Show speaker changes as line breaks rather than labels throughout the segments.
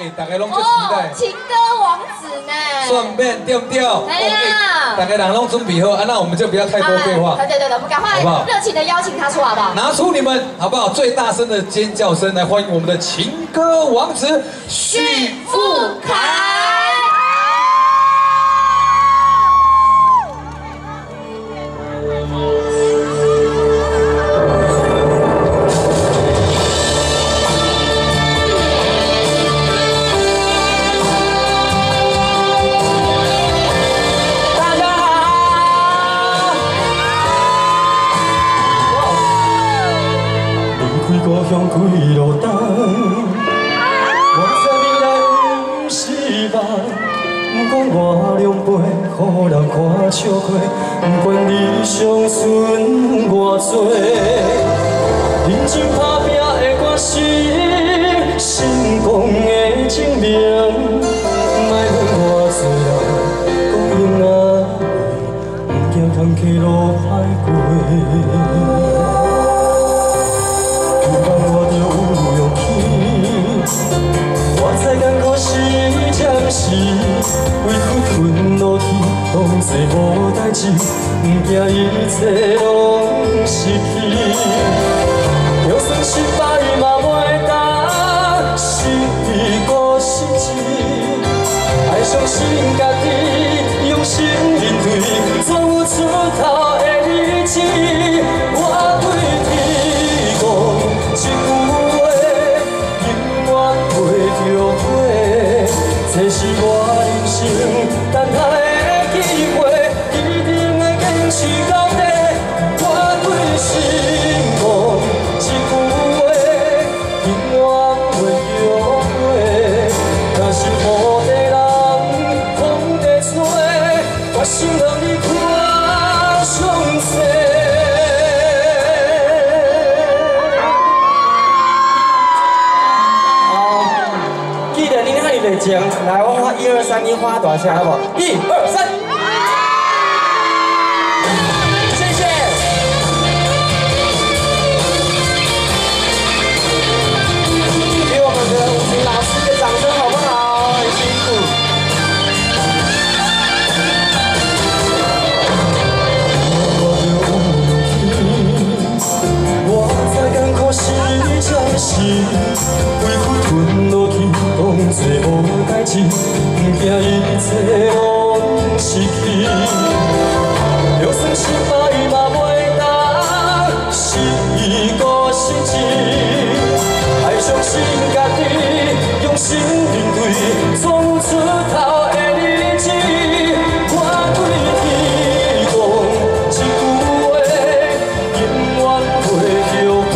哎，大家攏足期待。
情歌王子呢？
順便對不對？
哎呀，
大家人攏準備好，啊，那我們就不要太多廢話。
對對對，我們趕快熱情的邀請他出來，好不好？
拿出你們好不好最大聲的尖叫聲來歡迎我們的情歌王子許富凱。
幾落冬，我知未來不是夢，不管我狼狽，予人看笑話，不管理想剩偌濟，認真打拼的決心，成功的證明。莫問偌濟人講閒仔話，不驚坎坷路歹過。我知艰苦是暂时，委屈吞落去，当作无代誌，不驚一切攏失去。就算失敗嘛袂當失過失志，愛相信家己，用心面對，總有出頭的日子。我對天講一句話，永遠袂後悔。這是我人生等待的機會，一定會堅持到底。我對神講一句話，永遠袂後悔。若是雨地人，風地吹，決心讓你看上濟。
記得恁遐爾熱情，來，我發一二三，你發大聲好無？一二三，謝謝。給我們的舞群老師一個掌聲，好不好？很辛苦。
我知艱苦是暫時，委屈吞落去，當作無代誌，不驚一切攏失去。就算失敗嘛袂當失過失志，愛相信家己，用心面對，總有出頭的日子。我對天講一句話，永遠袂後悔。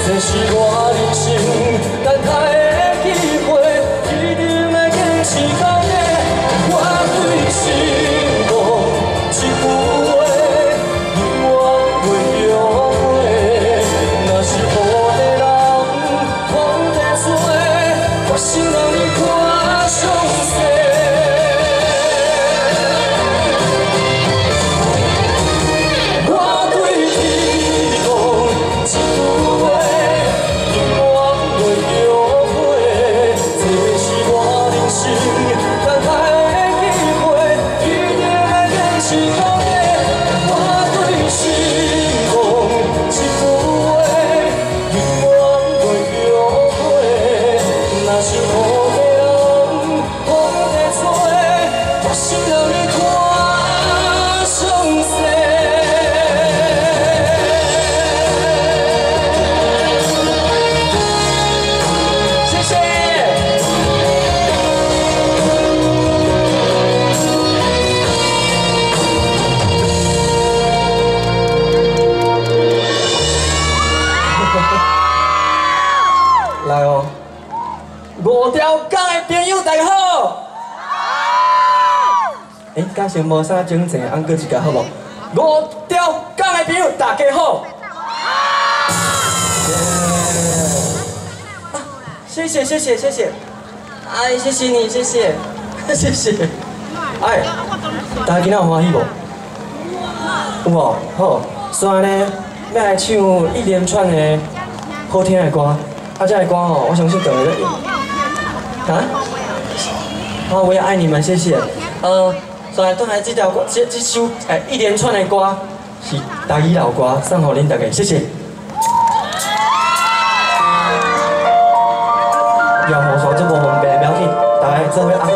這是我人生等待的機會，一定會堅持到底。我對神講一句話，永遠袂後悔。若是雨地人，風地吹，決心讓你看上濟。我對天講一句話，永遠袂後悔。這是我人生等待的機會，一定會堅持到底。我對神講一句話，永遠袂後悔。若是雨地人，風地吹，決心讓你看上濟。
謝謝。來哦，五條港的朋友大家好。欸，嘉誠無啥整齊，按閣一個好無？五條港的朋友大家好。啊，謝謝謝謝謝謝，哎，謝謝你，謝謝，謝謝。哎，大家今仔有歡喜無？有無？好，所以呢，欲來唱一連串的好聽的歌，啊，這个歌吼，我相信大家咧啊？好，我也愛你們，謝謝。所以轉來這條歌，這首一連串的歌是台語老歌，送予恁大家，謝謝。搖雨傘足無方便，不要緊，大家做伙壓風。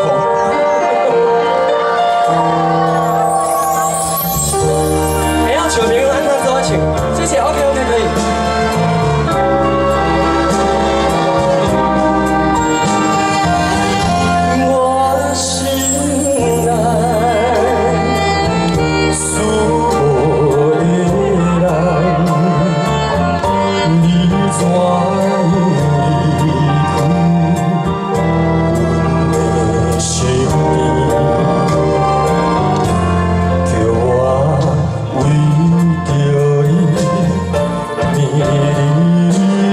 會曉唱的朋友，按怎做伙唱？謝謝，OK OK 可以。我心內思無的人，你怎樣離開阮的身邊？叫我為著你，迷離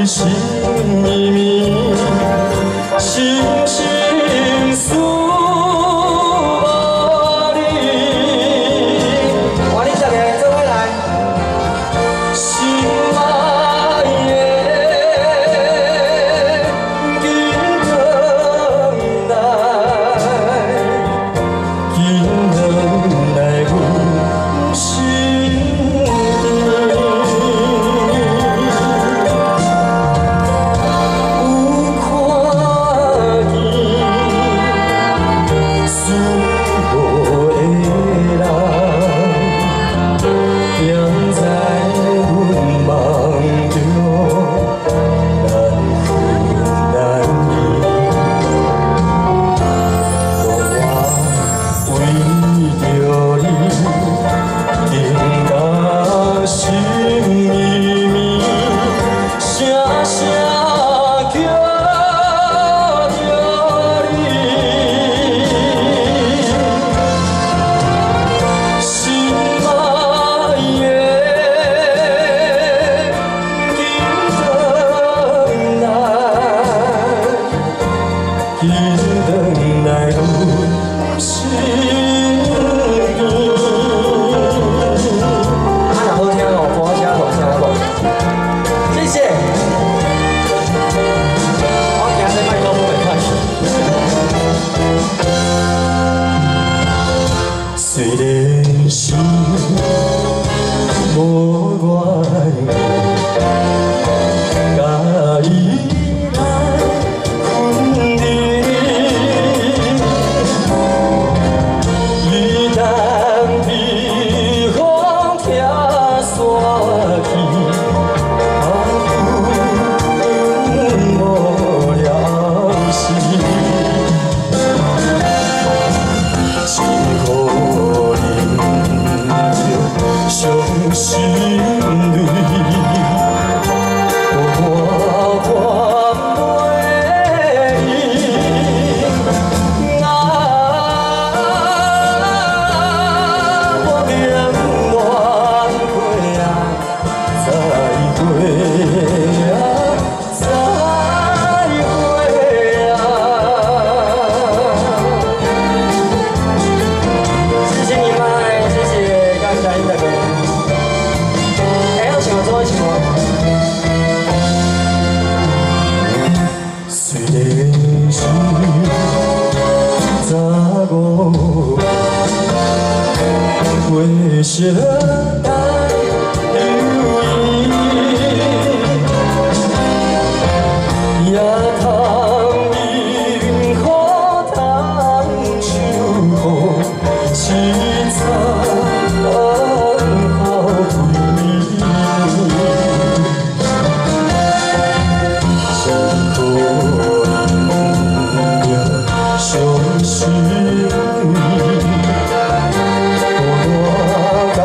心绵綿，深深思無你。歡迎大家做伙來。心愛的，緊轉來，緊轉來阮身邊。有看見思無的人，踮在阮夢中難分難離。當我為著你，情甲心绵綿，聲聲叫著你。心愛的，緊轉來，緊轉來阮身邊。啊，若好聽哦，歌聲好聽無？謝謝。我驚這麥克風會歹。雖然是無緣佮伊來分離，伊等避風拆散去，啊，阮無了時。只可忍著傷心淚，我看袂啊，我寧願過啊，再會啊，再會啊！謝謝你們，謝謝，感謝恁大家。會曉唱就做伙唱哦。雖然是早五月相待流言，也通忍苦通受苦，凄惨好几年。只可忍著傷心淚，孤單到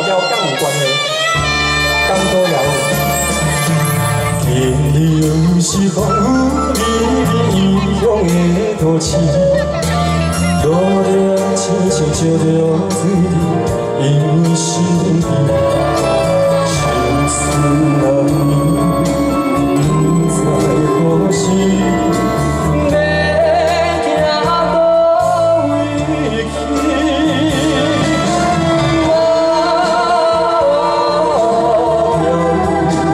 调敢有关系？江多遥远。
今日又是风雨绵绵异乡的都市，落日亲像照着水滴，因为心边相思难眠，不知何时欲行佗位去。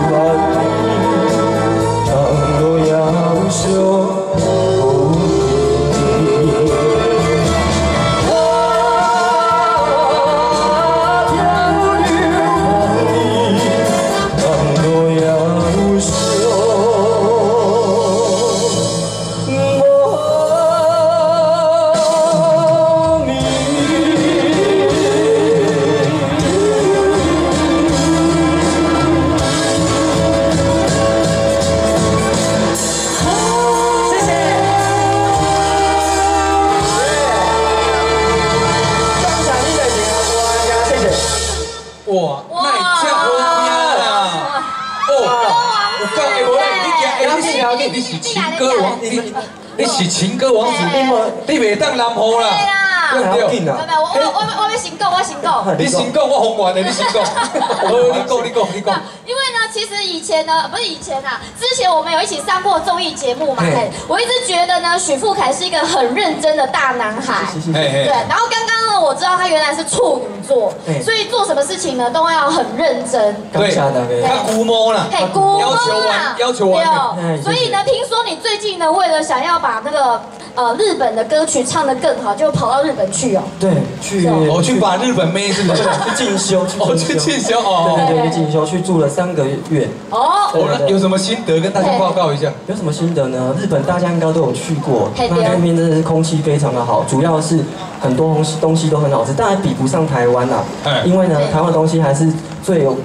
马票有万里，东路也有相
谢谢。感谢你热情啊，谢谢。
哇，那会这好听啦！哦，有够会无咧？你行，你是情歌王，你是情歌王子，你袂当南湖啦，对不对？
没有，我欲先讲，我先讲。
你先讲，我封完的，你先讲。好，你讲，你讲，你讲。
因为呢，其实以前呢，不是以前啊，之前我们有一起上过综艺节目嘛。嘿，我一直觉得呢，许富凯是一个很认真的大男孩。对，然后刚刚呢，我知道他原来是处女座，所以做什么事情呢都要很认真。
对，他龟毛啦，
嘿，龟毛啦，
要求完美。
所以呢，听说你最近呢，为了想要把那个日本的歌曲唱得更好，就跑到日本去哦。
对，去
我去把日本妹是不是？
去进修，
哦，去进修哦。
对对对，去进修，去住了3个月。
哦，
有什么心得跟大家报告一下？
有什么心得呢？日本大家应该都有去过，那边真的是空气非常的好，主要是很多东西都很好吃，当然比不上台湾啦。因为呢，台湾的东西还是最有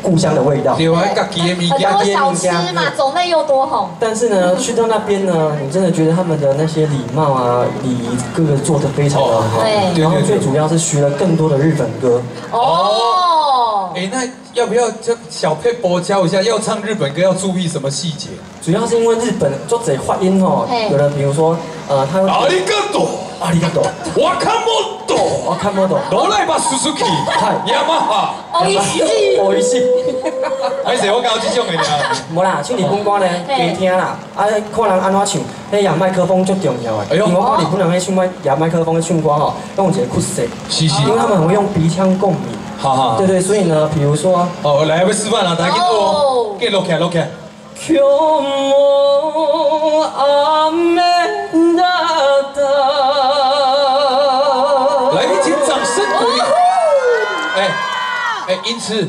故乡的味道。
对啊，家己的物件，
很多小吃嘛，种类又多吼。
但是呢，去到那边呢，你真的觉得他们的那些礼貌啊、礼仪各个做得非常的好。
对。
然后最主要是学了更多的日本歌。
哦。
哎，那要不要叫小撇步教一下？要唱日本歌要注意什么细节？
主要是因为日本做这发音哦，有的比如说，他
阿里嘎多，
阿里嘎多，
我看不懂，
我看不懂，
罗莱巴苏苏基，雅马哈，
おいしい，
おいしい。
歹势，我教这种的尔。
无啦，唱日本歌呢，加听啦，啊，看人按怎唱，彼举麦克风足重要的。因为我看日本人彼唱麦举麦克风咧唱歌吼，拢有一个曲势，
是是，
因为他们很会用鼻腔共鸣。
好好。
对对，所以呢，比如说，
哦，来，欲示范啦，大家紧哦，紧录起来，录起来。
今日も雨だった。
来，请掌声鼓励。哎哎，音痴，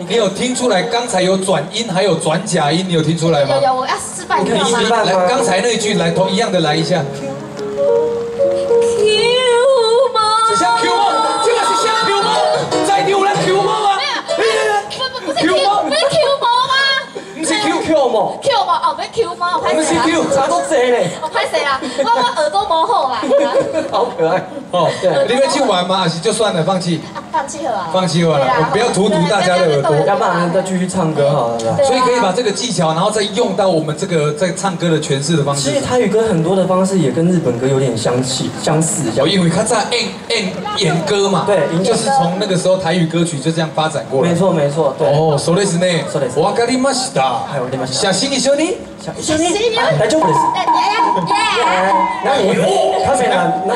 你有听出来？刚才有转音，还有转假音，你有听出来吗？
有有，我要示范一下吗？
来，刚才那句来，同一样的来一下。
Q 猫，
是啥 Q 猫？这个是啥 Q 猫？在场有人 Q 猫吗？
不是 Q 猫，不是 Q 猫吗？
不是 Q
Q 猫
，Q 猫哦，不是 Q 猫，我拍谁啊？
差都济咧，
我拍谁啊？我耳朵模糊啦。
好可爱
哦。你欲唱完吗？还是就算了，放弃？
放弃了。
放弃了，我不要荼毒大家的耳朵。
要不然再继续唱歌好了。
所以可以把这个技巧，然后再用到我们这个在唱歌的诠释的方式。
其实台语歌很多的方式也跟日本歌有点相似。
哦，因为他在演歌嘛，
对，
就是从那个时候台语歌曲就这样发展过来。
没错没错，对。
哦，そうですね。
そうです。
わかりました。
はい、わかりました。
写真一緒に。
一緒に。大丈夫です。那你，他没拿，那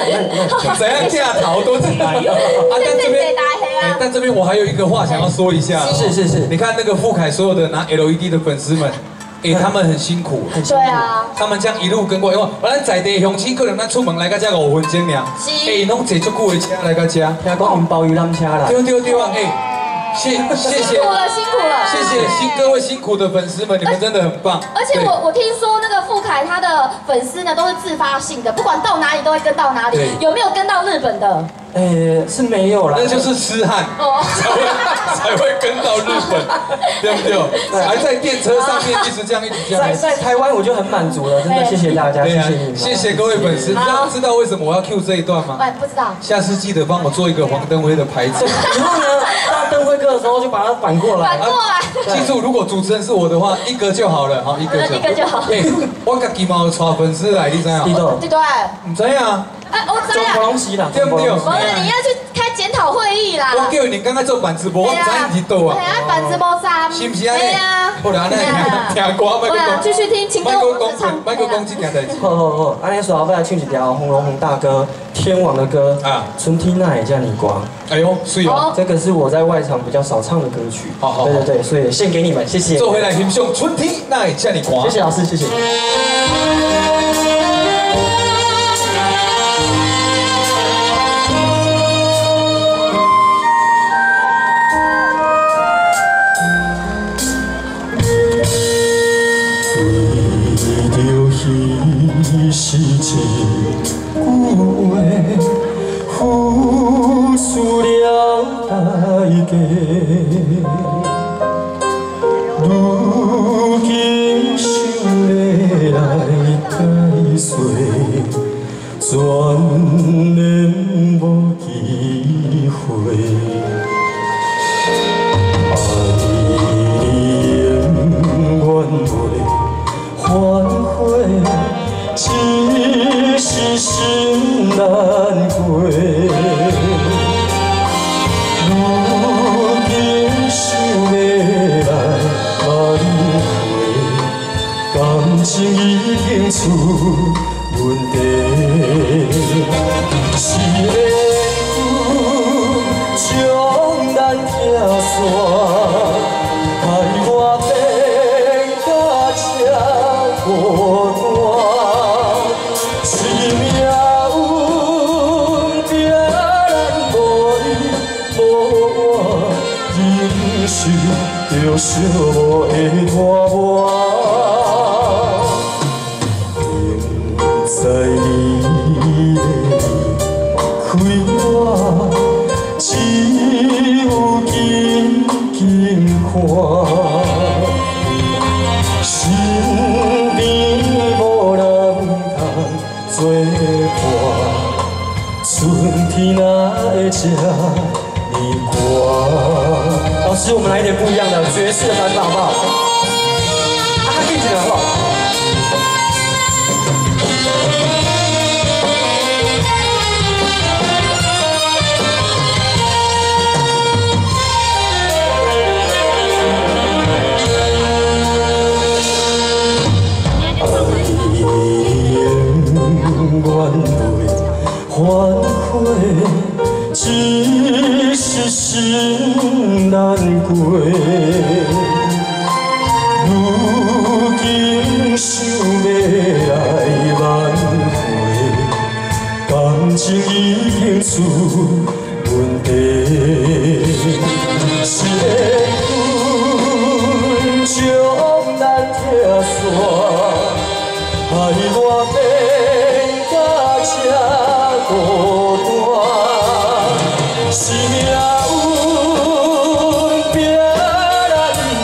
怎样架头都是来啊！但这边，哎，但这边我还有一个话想要说一下。
是是是，
你看那个富凯所有的拿 LED 的粉丝们，哎，他们很辛苦。
对啊。
他们这样一路跟过，因为咱在地乡亲可能咱出门来到这5分钟尔，哎，拢坐足久的车来到这，
听讲𪜶包邮揽车啦。
对对对啊，哎。谢谢
辛苦了，辛苦了，
谢谢各位辛苦的粉丝们，你们真的很棒。
而且我听说那个富凯他的粉丝呢都是自发性的，不管到哪里都会跟到哪里。有没有跟到日本的？
是没有啦，
那就是痴汉才会跟到日本，对不对？还在电车上面一直这样一直这样。
在台湾我就很满足了，真的谢谢大家，谢谢你们，
谢谢各位粉丝。知道为什么我要 cue 这一段吗？
哎，不知道。
下次记得帮我做一个黄登辉的牌子。
以后呢，大灯后就把它反過來。
反過來。
記住，如果主持人是我的話，一個就好了，好，一個就。
一個就好。
欸，我家己嘛有帶粉絲來，你知影？
對
對對。
毋知影。
哎，我知
啊。全部攏是啦，
對不對？
無啦，你要去開檢討會議啦。
我叫你剛剛做板子，無我毋知你佇佗啊。
對啊，板子無三。
是毋是按呢？
對啊。
好啦，按呢聽歌，莫閣講。
繼續聽情歌王子唱。
莫閣講這件代誌。
好好好，按呢煞後欲來唱一條洪榮宏大哥天王的歌啊，《春天哪會遮爾寒》。
哎呦，水哦！
這個是我在外場比較少唱的歌曲。
好好。
對對對，所以獻給你們，謝謝。
做伙來欣賞《春天哪會遮爾寒》。
謝謝老師，謝謝。
是一句話，付出了代價。如今想欲來解釋，全然無機會。愛你永遠袂反悔。只是心難過，如今想欲來挽回，感情已經出問題，是緣分將咱拆散，害我變甲這孤單。是命運逼咱無你無我，忍受著寂寞的拖磨。明知你欲離開我，只有緊緊看。身邊無人通作伴，春天哪會這爾寒？
老師，我們來一點不一樣的爵士的版本，好不好？啊，緊一點好不好？
愛你永遠袂反悔，只是心難過。如今想欲來挽回，感情已經出問題，是緣分將咱拆散，害我變甲這孤單。是命運逼咱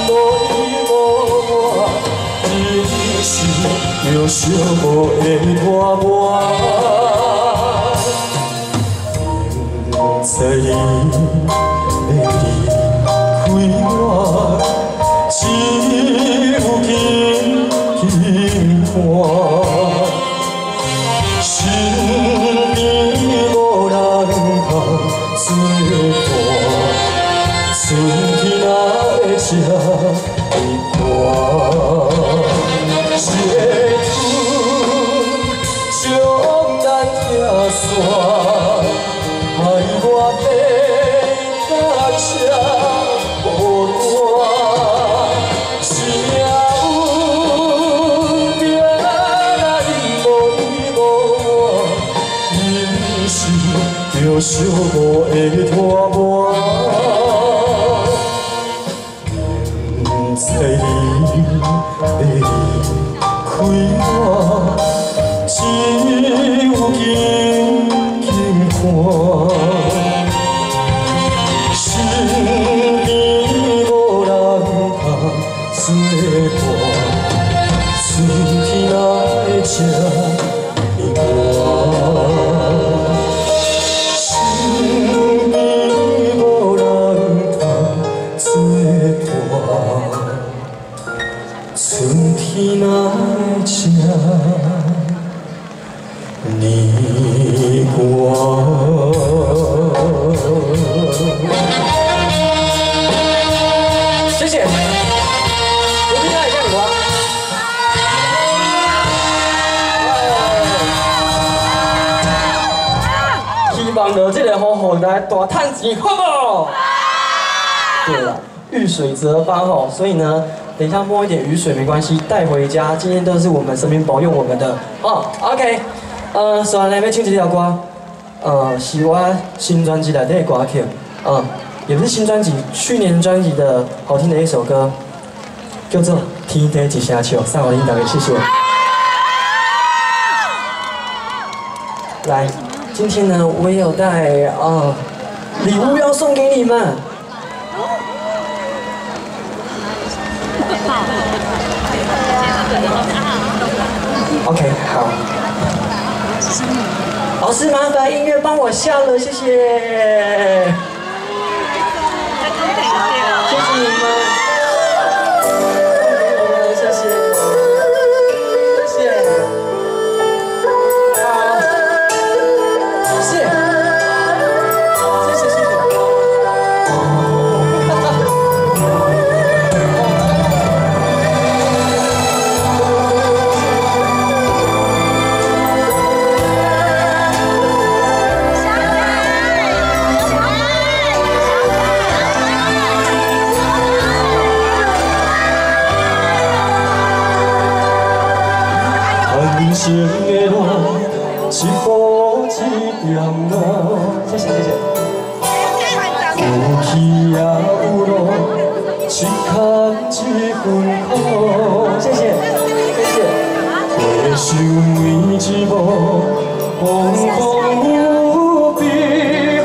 無你無我，忍受著寂寞的拖磨。明知你欲離開我，只有緊緊看。身邊無人通作伴，春天哪會這爾寒？是緣分將咱拆散，害我變甲這孤單。是命運逼咱無你無我，忍受著寂寞的拖磨。明知你欲離開我，只有緊緊看。身邊無人通作伴，春天哪會這爾寒？身邊天哪会这呢寒？
谢谢。我听一下你歌。希望落这个雨，予大家大趁钱，好无？对了，遇水则发吼，所以呢，等一下摸一点雨水没关系，带回家。今天都是我们神明保佑我们的哦。OK，所以呢，欲唱这条歌，是我新专辑内底的歌曲，也不是新专辑，去年专辑的好听的一首歌，叫做《天地一声笑》，送予恁大家，谢谢。来，今天呢，我也有带啊礼物要送给你们。OK，好。老师，麻烦音乐帮我下了，谢谢。谢谢你们，谢谢，谢谢，好，谢谢，谢谢，谢谢。
人生的路，一步一点路。
谢谢谢谢。
有起也有落，一坎一分苦。
谢谢谢谢。
回首每一幕，风风雨悲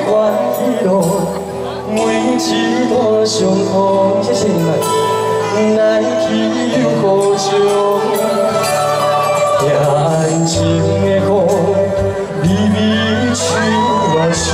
欢喜乐，每一段伤痛。
谢谢你们。
来去又何从？听爱情的雨，微微秋啊秋。